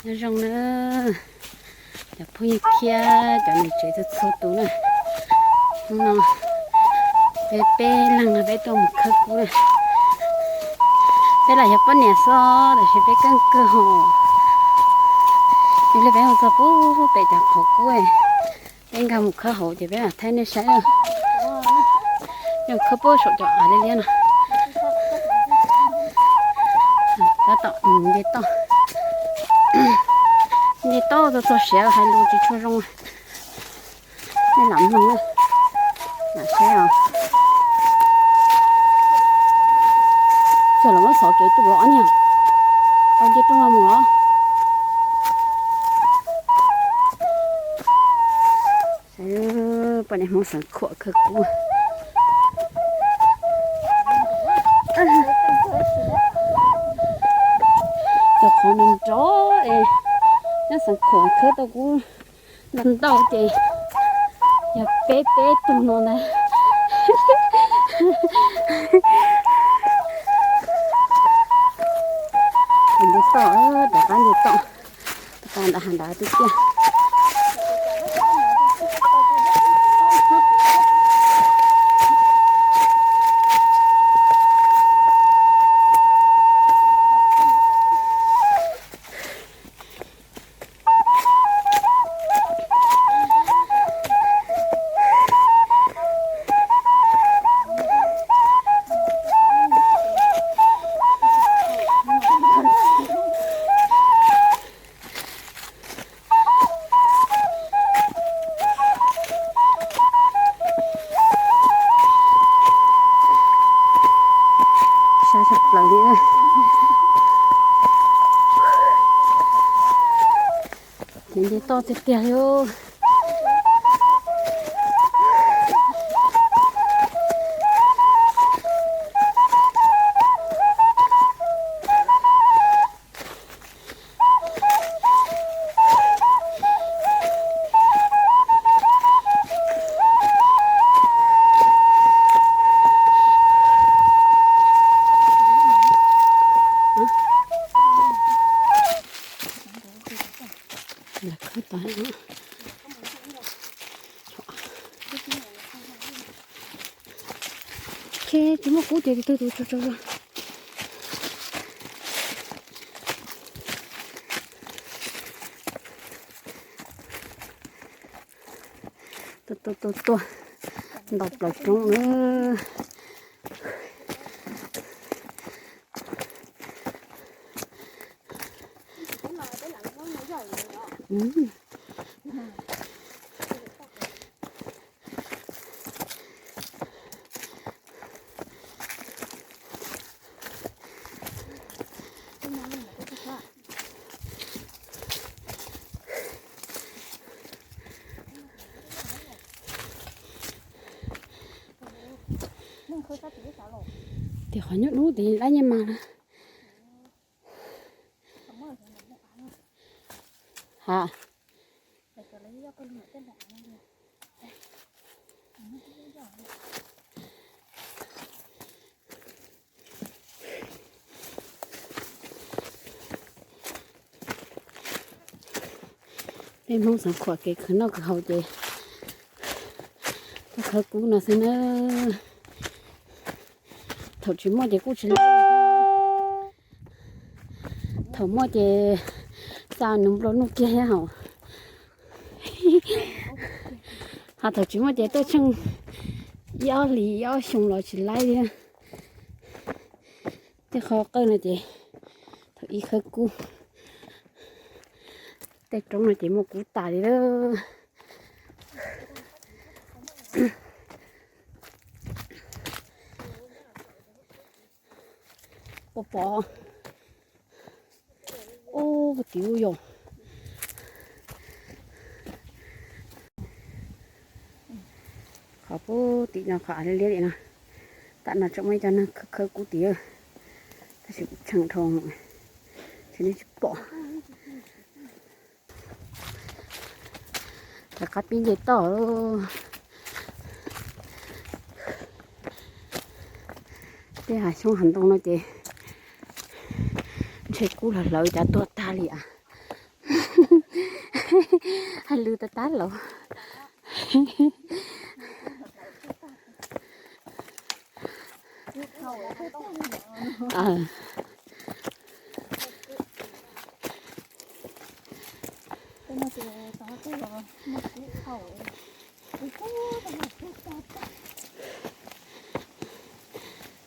Nyob zoo na, cov phooj ywg thiab cov niam tsev txhua txhua tus na. Hnub no peb peb leeg no peb tuaj mus khawb kub na. Peb lam yog poj niam xwb tab sis peb keej kawg hos. Yog li peb mus txog pub pem cov qhov kub, peb nkag mus khawb hauv ces peb mam thaij nej saib na. Yog khawb pub saum cov av liab liab no. Tab tom nce toj, nce toj txog txog siav hais lus tsis tshua zoo. Nej lam mloog na, lam saib os. Txog los muab xov kev tus los niag, nce rooj mus los. Saib poj niam Hmoob xeev khuam khawb kub. Cov qhov no nrov es nyob xeev khuam khawb tau kub ntau ntau ces yog peb peb tug no ntag. Nce toj, rov qab nce toj, rov qab nram hav nrad tiag tiag. Sab tshaj plaws li. Ces nce toj tiag tiag li. Khawb tas. Tsis muaj kub ces tus twg tus tso tso. Tuaj tuaj tuaj tuaj, nto plaws roob na. Tias qhov nyob dub tid lab nyiaj mas na. Ha. Peb Hmoob xeev khuam kev khwv noj khwv haus ces tuaj khawb kub no xwb na. Thaum tsis muaj ces kuj tsis laib, thaum muaj ces xa nws nplua nuj kiag thiab hos. Ho thaum tsis muaj ces tuaj tsheej ib ob hlis ib ob xyoo los tsis laib li. Tej qhov qawj no ces thaum ib khawb kub, tej roob no ces muaj kub tas li lawm. Pom pom. Ub, puag tim ub yog qhov puag tim no qhov av liab liab tim no. Tam no tseem muaj ib co neeg khawb kub tim, tab sis kuv tseem dhau, ces nej tsis pom. Rov qab pib nce toj. Tej hav xyoob hav ntoo no ces ntshe kub hlawv hlawv cas tuag tag li as. Hais lus tas tas los.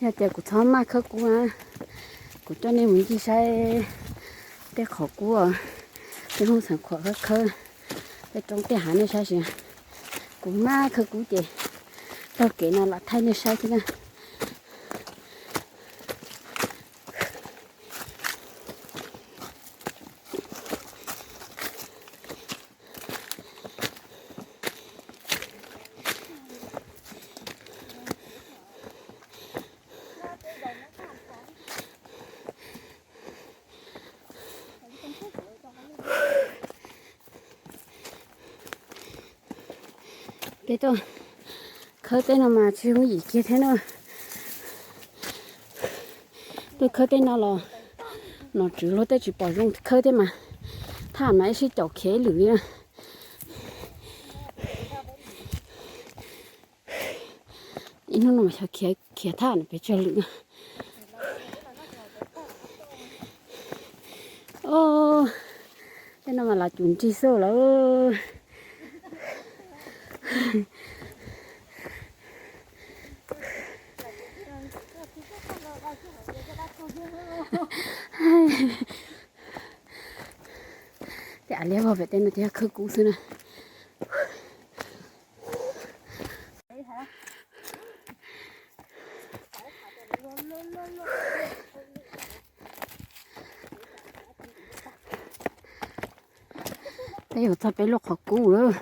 Yog tias kuv txhob maj khawb kub na, kuv coj nej mus ncig saib tej qhov kub, tej hoob xeev khuam khawb khawb, tej roob tej hav nej saib xwb. Kuv maj khawb kub ces taug kev no los thaij nej saib thiab na. Peb tuaj khawb tej no mas tsis yooj yim kiag thiab na. Tuaj khawb tej no los nom tswv luag tej tsis pom zoo khawb thiab mas, thaj mas ib sij caum khiav ib lwm li na. Ib hnub no mas xyov khiav thaj pes tsawg lwm na. Tej no mas los cum nrig xwb lawm. Tej av liab vog pem tej no ces yog khawb kub xwb na. Peb yuav txog peb lub qhov kub lawm.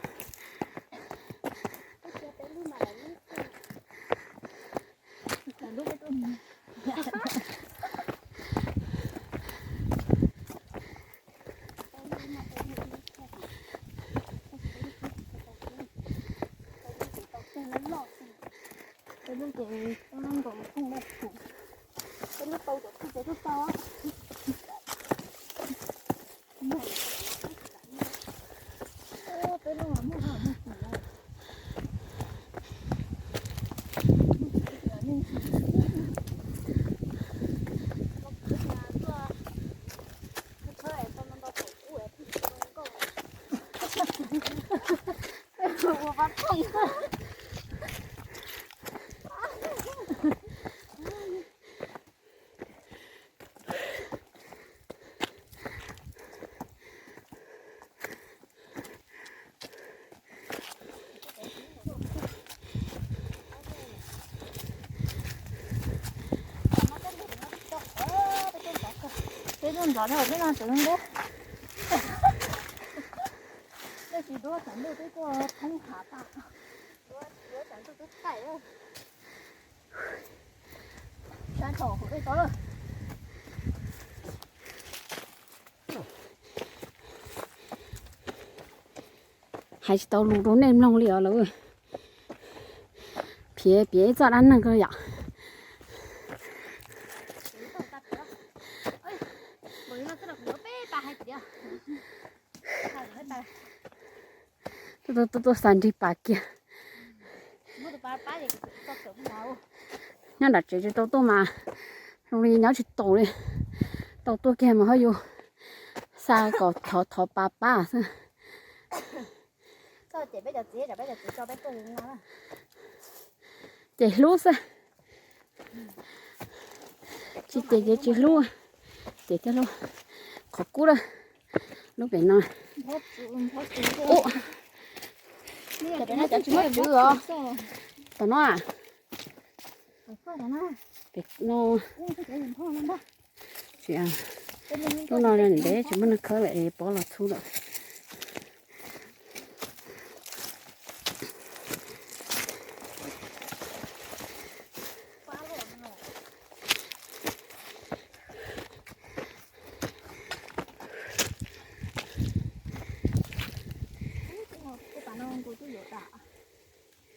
Peb tuaj ntxov dhau peb no tseem zoo deb. Tej tsis duab tsam ntuj twb tuaj thoob hav tas. Duab tsam ntuj twb qaij. Sab thaum hauv dej tod lawm. Hais tsis tau lus rau nej mloog li os lawm. Piav piav ib txoj dab neeg ko yom. Tuaj tuaj tuaj xa nrig pas kiag. Nyob nram tsev tsis tau tuaj mas zoo li nyob tsis taus li. Tau tuaj kiag mas ho yus xa kom thov thov pas pab xwb. Ces hlub xwb. Tsis ces ces tsis hlub. Ces thiaj hlub. Qhov kub lawm. Lub pem no. Ub, cov tsis muaj tswv os. Tom no a? Pem no. Tsis, lub no ntev tsis muaj neeg khawb lawm es pov los txhub lawm.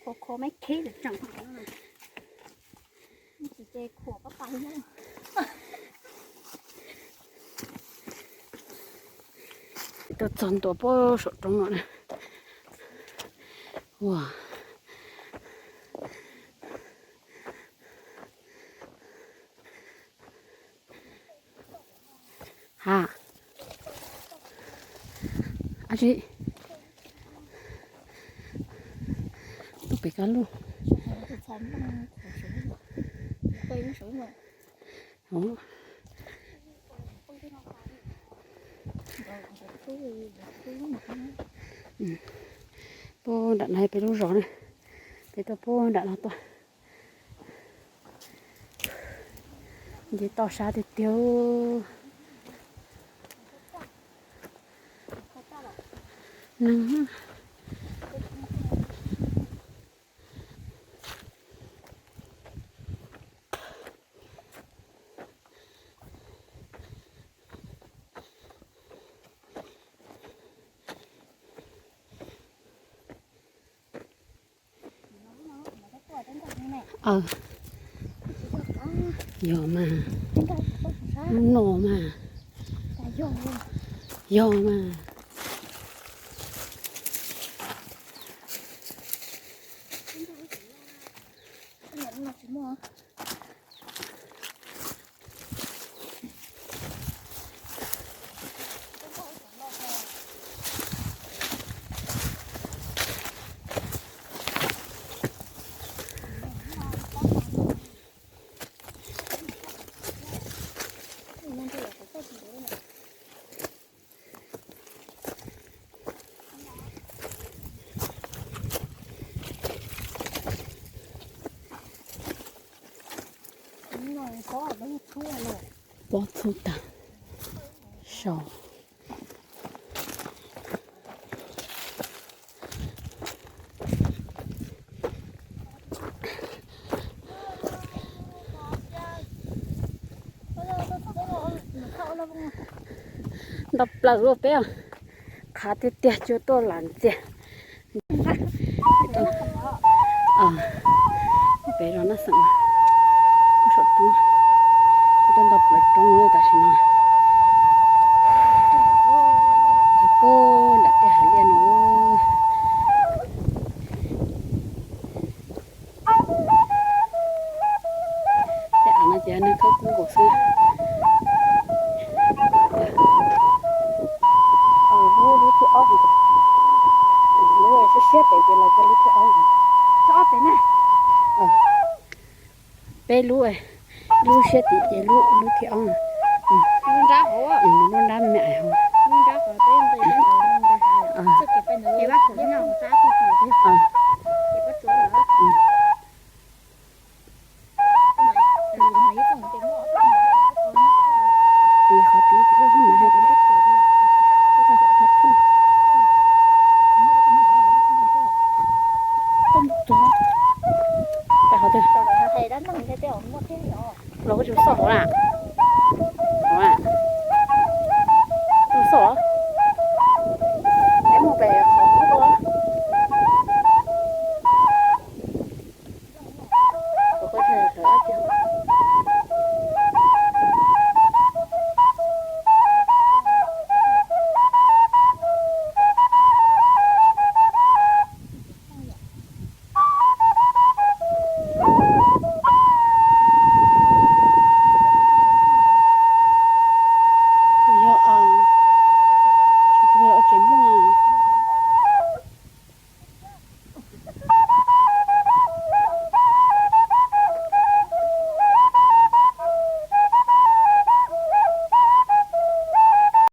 Kho kho maiv kheb tseem tseem. Tsis ces khuam pab pais na. Tuaj txog ntua pem saum roob no na. Ua, ha, ab tsi, tuaj pem kab lub. Puag nram no peb lub zos na, peb tuaj puag nram no tuaj. Nce toj sab tiag tiag. Neeg. Aw, yog mas, lub no mas, yog mas. Pob txhub tag, sau. Nto plaws luaj peb, qhav tiag tiag cuag tuaj lam ntxiag. Peb zos Naj Xeem, saum roob, tuaj nto plaws roob tam sim no. Puag nram tej hav liaj no. Tej av no ces neeg khawb kub nkaus xwb. Lub, lub thib ob, lub siab siab pem ces los rau lub thib ob. Peb lub, lub siab tim ces lub, lub thib ob. Lub nrab me me ais hauv.